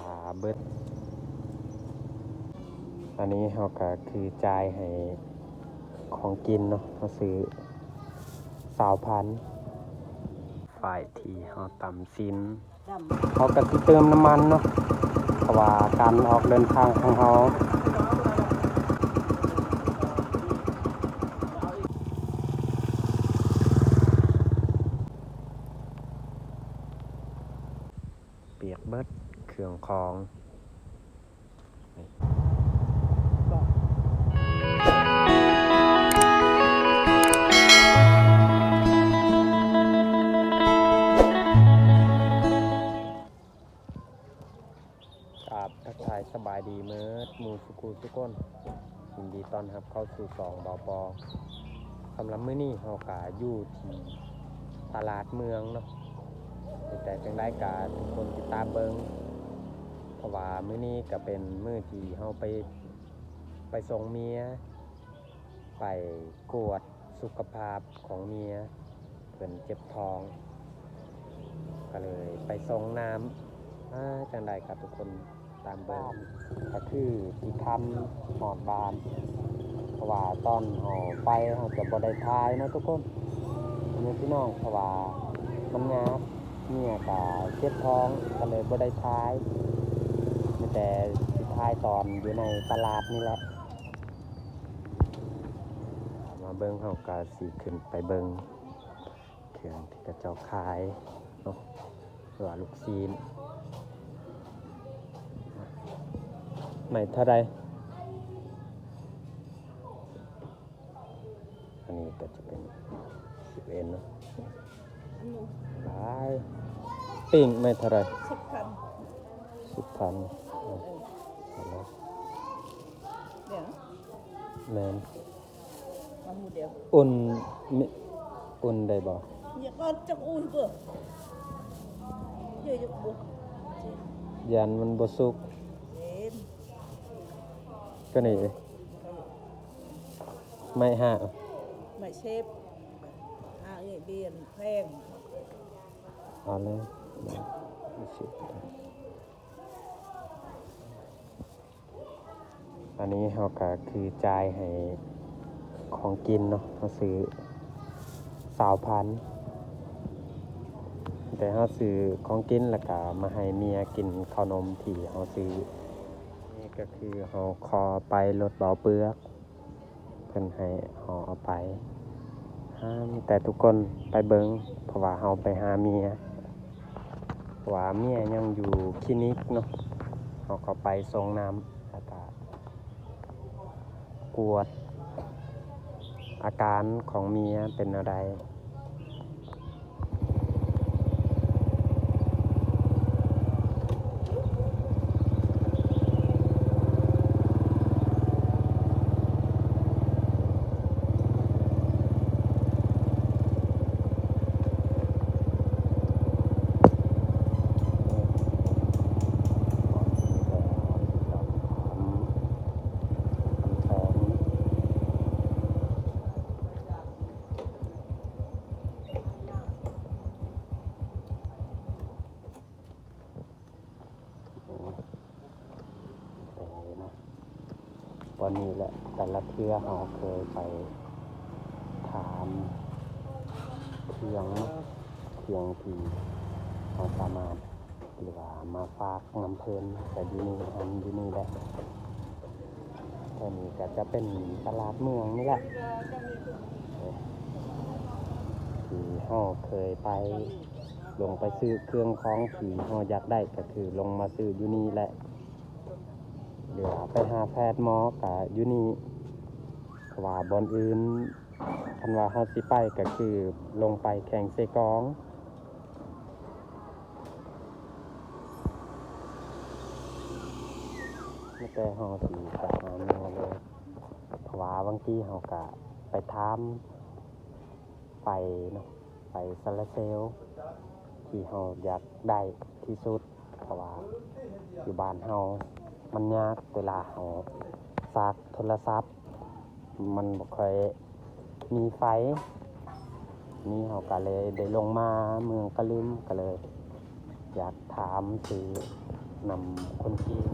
ເບິດ. ອັນນີ້ເຮົາກໍຄືຈ່າຍໃຫ້ຂອງກິນເນາະ, ເຮົາຊື້ຊາວພັນ ຝ້າຍທີ່ເຮົາຕຳຊີ້ນ. ເຮົາກໍຊິເຕີມນ້ຳມັນເນາະ ເພາະວ່າການອອກເດີນທາງຂອງເຮົາ ປຽກເບິດເຄື່ອງຂອງ. ກາບທັກທາຍສະບາຍດີເໝິດໝູ່ສູ່ຄູ່ສູ່ຄົນ, ຍິນດີຕ້ອນຮັບເຂົ້າສູ່ຊ່ອງເບົາປໍ. ສຳລັບມື້ນີ້ເຮົາກະຢູ່ທີ່ຕະຫຼາດເມືອງເນາະ, ເປັນແຕ່ຈັ່ງໃດກະທຸກຄົນຕິດຕາມເບິ່ງ ເພາະວ່າມື້ນີ້ກະເປັນມື້ທີ່ເຮົາໄປ ໄປສົ່ງເມຍ ໄປກວດສຸຂະພາບຂອງເມຍ ເພິ່ນເຈັບທ້ອງ ກໍເລີຍໄປສົ່ງນ້ຳ. ອາ ຈັ່ງໃດກໍທຸກຄົນຕາມເບິ່ງ ກໍຄືຊິຄ່ຳຮອດບ້ານ ເພາະວ່າຕອນເຮົາໄປເຮົາຈະບໍ່ໄດ້ຖ່າຍເນາະທຸກຄົນ ພໍ່ແມ່ພີ່ນ້ອງ, ເພາະວ່າມັນຍາກ ເມຍກໍເຈັບທ້ອງ ກໍເລີຍບໍ່ໄດ້ຖ່າຍ ມີແຕ່ຊິຖ່າຍຕອນຢູ່ໃນຕະຫຼາດນີ້ແຫຼະ. ມາເບິ່ງ ເຮົາກໍຊິຂຶ້ນໄປເບິ່ງເຄື່ອງທີ່ເຂົາເຈົ້າຂາຍເນາະ ຫຼືວ່າລູກຊີ້ນ ໄມ້ເທົ່າໃດ? ອັນນີ້ກໍຈະເປັນສິບເອັດເນາະ ຫຼາຍ. ປີ້ງໄມ້ເທົ່າໃດ? ສິບພັນ. ສິບພັນ. ເອີ ເອົາລະ ດຽວ ແມ່ນ ເອົາໝູດດຽວ. ອຸ່ນ ອຸ່ນໄດ້ບໍ່? ຢ່າກ່ອນ ຈັກອຸ່ນເບິ່ງ ເອີ ຢ່າ ຢ່າບໍ່ ຢ້ານມັນບໍ່ສຸກ. ເປັນ ກໍນີ້ ໄມ້ຫາ ໄມ້ເຊບ ຫາເອື້ອຍເບຍນແພງ. ເອົາເລີຍ ອັນນີ້ເຮົາກໍຄືຈ່າຍໃຫ້ຂອງກິນເນາະ, ເຮົາຊື້ຊາວພັນ ແຕ່ເຮົາຊື້ຂອງກິນ ແລ້ວກໍມາໃຫ້ເມຍກິນເຂົ້າໜົມທີ່ເຮົາຊື້. ນີ້ກໍຄືເຮົາຂໍໄປລົດເບົາເປືອກ ເພິ່ນໃຫ້ເຮົາເອົາໄປ. ຫາ ມີແຕ່ທຸກຄົນໄປເບິ່ງ ເພາະວ່າເຮົາໄປຫາເມຍ ເພາະວ່າເມຍຍັງຢູ່ຄລີນິກເນາະ, ເຮົາກໍໄປສົ່ງນ້ຳ ແລ້ວກະກວດອາການຂອງເມຍເປັນແນວໃດ. ໂອ້ຍ ເປັນຫຍັງເນາະ ບ່ອນນີ້ແຫຼະ ແຕ່ລະເທື່ອເຮົາເຄີຍໄປຖາມເຄື່ອງເນາະ ເຄື່ອງທີ່ເຮົາສາມາດ ຫຼືວ່າມາຝາກນຳເພິ່ນ ກໍຢູ່ນີ້ ຫັ້ນຢູ່ນີ້ແຫຼະ. ແຖວນີ້ກໍຈະເປັນຕະຫຼາດເມືອງນີ້ແຫຼະ ທີ່ເຮົາເຄີຍໄປ ລົງໄປຊື້ເຄື່ອງຂອງທີ່ເຮົາຢາກໄດ້ ກໍຄືລົງມາຊື້ຢູ່ນີ້ແຫຼະ ຫຼືວ່າໄປຫາແພດໝໍກໍຢູ່ນີ້ ເພາະວ່າບ່ອນອື່ນ ຄັນວ່າເຮົາຊິໄປກໍຄືລົງໄປແຂວງເຊກອງ. ມີແຕ່ເຮົາຊິໄປຫາເມຍເລີຍ ເພາະວ່າບາງທີເຮົາກະໄປຖາມໄຟເນາະ ໄຟໂຊລາເຊວ ທີ່ເຮົາຢາກໄດ້ທີ່ສຸດ ເພາະວ່າຢູ່ບ້ານເຮົາມັນຍາກ ເວລາເຮົາສາກໂທລະສັບ ມັນບໍ່ຄ່ອຍມີໄຟ. ນີ້ເຮົາກະເລີຍໄດ້ລົງມາເມືອງກະລຶມ ກະເລີຍຢາກຖາມຊື້ ນຳຄົນຈີນ.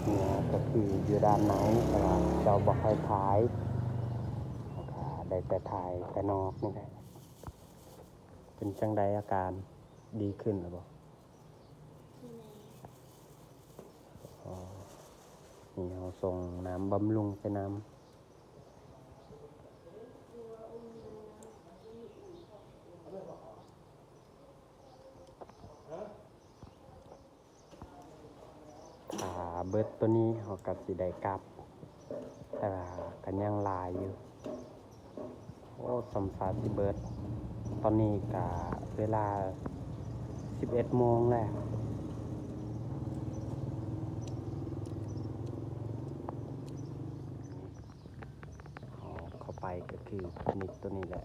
ເຮືອກໍຄືຢູ່ດ້ານໃນ ແຕ່ວ່າເຈົ້າບໍ່ຄ່ອຍຖ່າຍ ແລ້ວກໍໄດ້ແຕ່ຖ່າຍແຕ່ນອກນີ້ແຫຼະ. ເປັນຈັ່ງໃດ ອາການດີຂຶ້ນແລ້ວບໍ່? ອໍ ນີ້ເຮົາສົ່ງນ້ຳບຳລຸງໄປນຳ. ຖ້າເບິດໂຕນີ້ເຮົາກໍຊິໄດ້ກັບ ແຕ່ວ່າກໍຍັງຫຼາຍຢູ່. ໂອ້ ສ່ຳສາຊິເບິດ. ຕອນນີ້ກະເວລາສິບເອັດໂມງແລ້ວ. ເອົາເຂົ້າໄປກໍຄືພິນິກໂຕນີ້ແຫຼະ.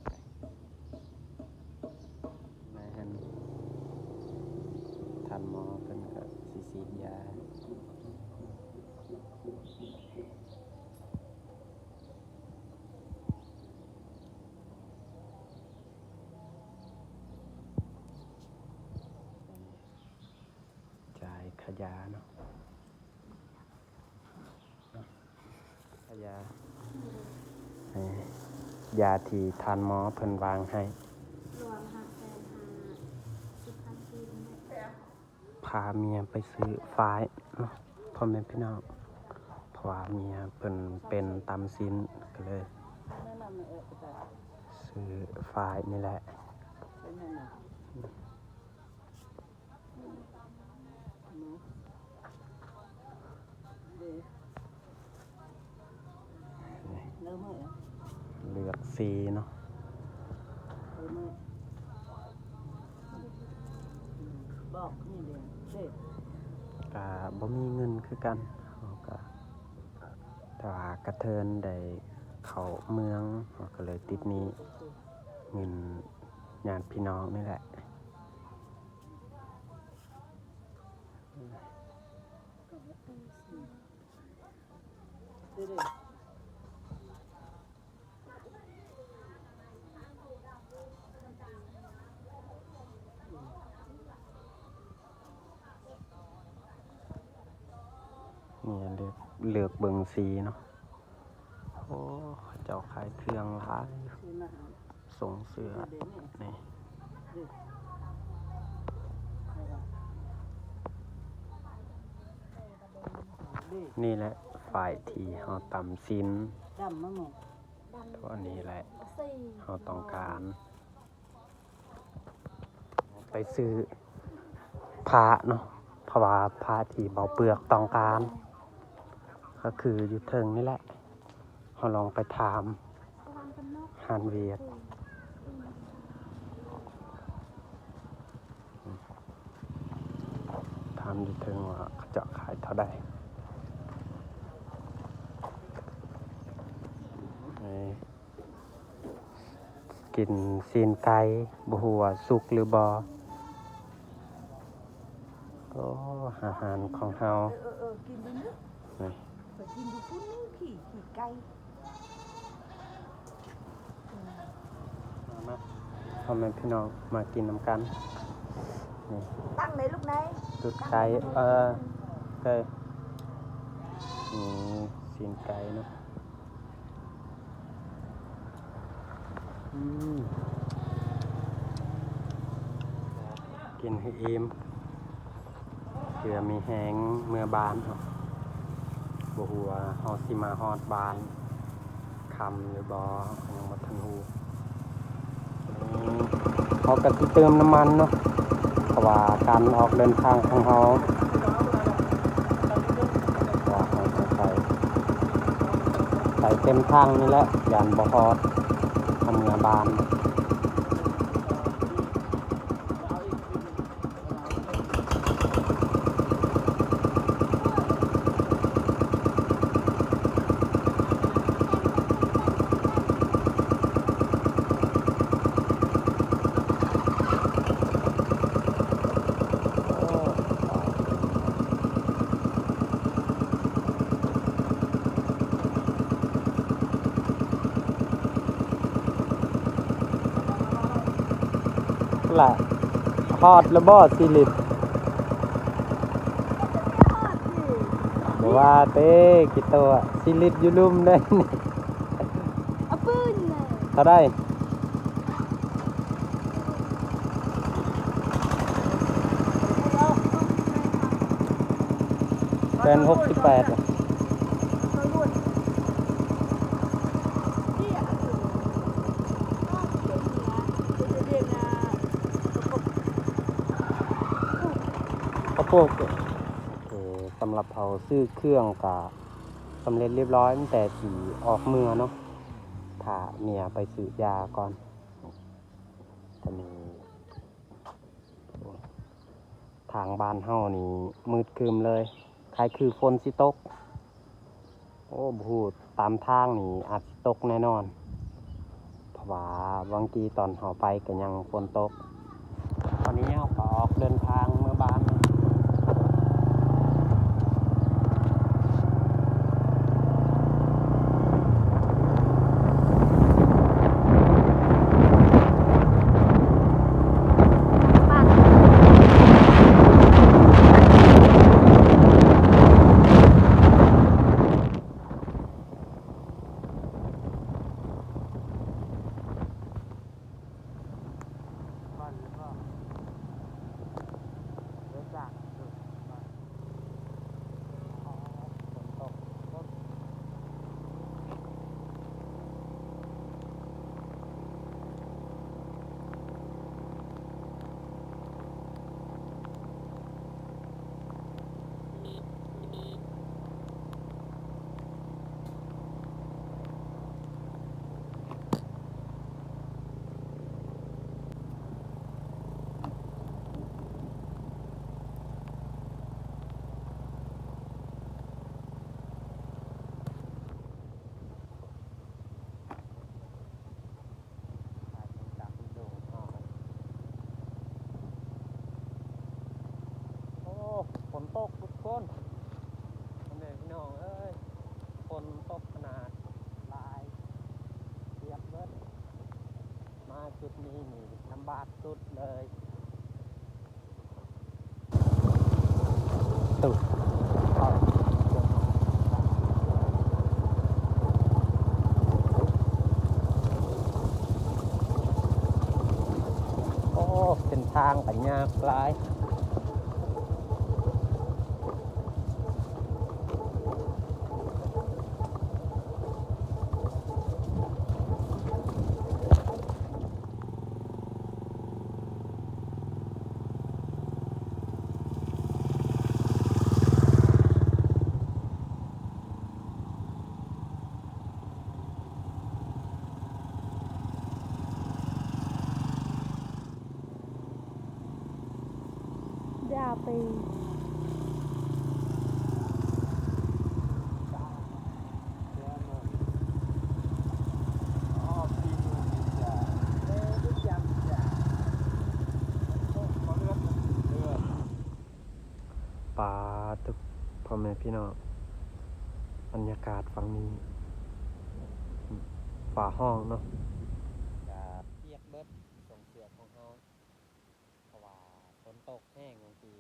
ແມ່ນ ທ່ານໝໍເພິ່ນກໍຊິສີດຢາ. ຈ່າຍຄ່າຢາເນາະ ຄ່າຢາ ເອີ ຢາທີ່ທ່ານໝໍເພິ່ນວາງໃຫ້. ລວມຫ້າແສນຫ້າ ສິບພັນກີບ. ພາເມຍໄປຊື້ຝ້າຍເນາະ ພໍ່ແມ່ພີ່ນ້ອງ ເພາະວ່າເມຍເພິ່ນເປັນຕຳຊີ້ນ ກໍເລີຍຊື້ຝ້າຍນີ້ແຫຼະ. ເລືອກສີເນາະ ບອກນີ້ເດ້ ກະບໍ່ມີເງິນຄືກັນ ເຮົາກະ ແຕ່ວ່າກະເທີນໄດ້ເຂົ້າເມືອງ ເຮົາກະເລີຍຕິດໜີ້ເງິນຍາດພີ່ນ້ອງນີ້ແຫຼະ. ນີ້ເລືອກ ເລືອກເບິ່ງສີເນາະ. ໂອ້ ເຂົາເຈົ້າຂາຍເຄື່ອງຫຼາຍ ສົ່ງເສື້ອນີ້. ນີ້ແຫຼະຝ້າຍທີ່ເຮົາຕຳຊີ້ນ ຕົວນີ້ແຫຼະເຮົາຕ້ອງການ. ໄປຊື້ຜ້າເນາະ ເພາະວ່າຜ້າທີ່ເບົາເປືອກຕ້ອງການ ກໍຄືຢູ່ເທິງນີ້ແຫຼະ. ເຮົາລອງໄປຖາມຮ້ານວຽກ ຖາມຢູ່ເທິງວ່າເຂົາເຈົ້າຂາຍເທົ່າໃດ. ເອີ ກິນຊີ້ນໄກ່ ບໍ່ຮູ້ວ່າສຸກຫຼືບໍ່. ໂອ້ ອາຫານຂອງເຮົາ ເອີ ເອີ ກິນເບິ່ງເດີ ນີ້ ຂ້ອຍກິນຢູ່ພຸ້ນ ຂີ້ ຂີ້ໄກ່. ມາ ພໍ່ແມ່ພີ່ນ້ອງ ມາກິນນຳກັນ. ນີ້ ຕັ້ງໃນລູກໃນ ຕຸດໄກ່ ເອີ ເອີ ນີ້ ຊີ້ນໄກ່ເນາະ. ອືມ ກິນໃຫ້ອີ່ມ ເພື່ອມີແຮງເມືອບ້ານເນາະ. ບໍ່ຮູ້ວ່າເຮົາຊິມາຮອດບ້ານຄ່ຳຫຼືບໍ່ ເຮົາກໍຍັງບໍ່ທັນຮູ້. ອືມ ເຮົາກໍຊິເຕີມນ້ຳມັນເນາະ ເພາະວ່າການອອກເດີນທາງຂອງເຮົາ ວ່າເຮົາຈະໃສ່ ໃສ່ເຕັມຖັງນີ້ແຫຼະ ຢ້ານບໍ່ຮອດ ເຮົາເມືອບ້ານ. ລະ ຮອດລະບໍ່ ສີ່ລິດ? ບໍ່ວ່າເຕ້ ກິໂຕ ສີ່ລິດຢູ່ລຸ່ມເດ້. ເອົາປືນເລີຍ ເທົ່າໃດ? ແປດສິບແປດ ກະໂປກ. ໂອເຄ ສຳລັບເຮົາຊື້ເຄື່ອງກະສຳເລັດລຽບຮ້ອຍ ມີແຕ່ຊິອອກເມືອເນາະ ຖ້າເມຍໄປຊື້ຢາກ່ອນ. ຕອນນີ້ ທາງບ້ານເຮົານີ້ມືດຄຶ້ມເລີຍ ຄ້າຍຄືຝົນຊິຕົກ. ໂອ້ ບໍ່ຮູ້ ຕາມທາງນີ້ອາດຊິຕົກແນ່ນອນ ເພາະວ່າຫວ່າງກີ້ຕອນເຮົາໄປກໍຍັງຝົນຕົກ. ຕອນນີ້ເຮົາກໍອອກເດີນທາງເມືອບ້ານ. ໂອ້ ຝົນຕົກທຸກຄົນ ພໍ່ແມ່ພີ່ນ້ອງເອີຍ ຝົນຕົກຂະໜາດຫຼາຍ ປຽກເບິດ. ມາຈຸດນີ້ນີ້ລຳບາກສຸດເລີຍ. ໂອ້ ເສັ້ນທາງກໍຍາກຫຼາຍ. ປາດໂທ້ ພໍ່ແມ່ພີ່ນ້ອງ ບັນຍາກາດຝັ່ງນີ້ ຟ້າຮ້ອງເນາະ ກະປຽກເບິດ ສົ່ງເສື້ອຂອງເຮົາ ເພາະວ່າຝົນຕົກແຮງ ບາງທີ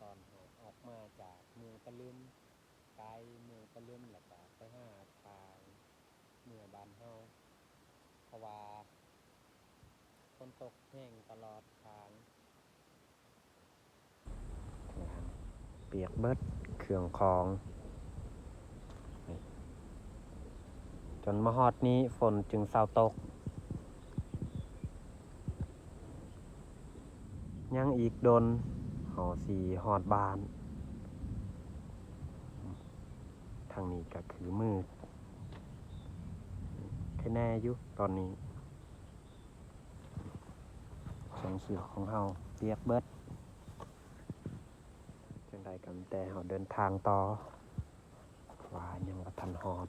ຕອນເຮົາອອກມາຈາກເມືອງຕະລຶມ ກາຍເມືອງຕະລຶມ ແລ້ວກະໄປຫາທາງເມືອບ້ານເຮົາ ເພາະວ່າຝົນຕົກແຮງຕະຫຼອດທາງ. ປຽກເບິດເຄື່ອງຂອງ ຈົນມາຮອດນີ້ຝົນຈຶ່ງເຊົາຕົກ. ຍັງອີກດົນເຮົາຊິຮອດບ້ານ. ທາງນີ້ກໍຄືມືດແຄ່ແນ່ຢູ່ຕອນນີ້. ເຄື່ອງຂຽວຂອງເຮົາປຽກເບິດ. ຈັ່ງໃດກໍມີແຕ່ເຮົາເດີນທາງຕໍ່ ເພາະວ່າຍັງບໍ່ທັນຮອດ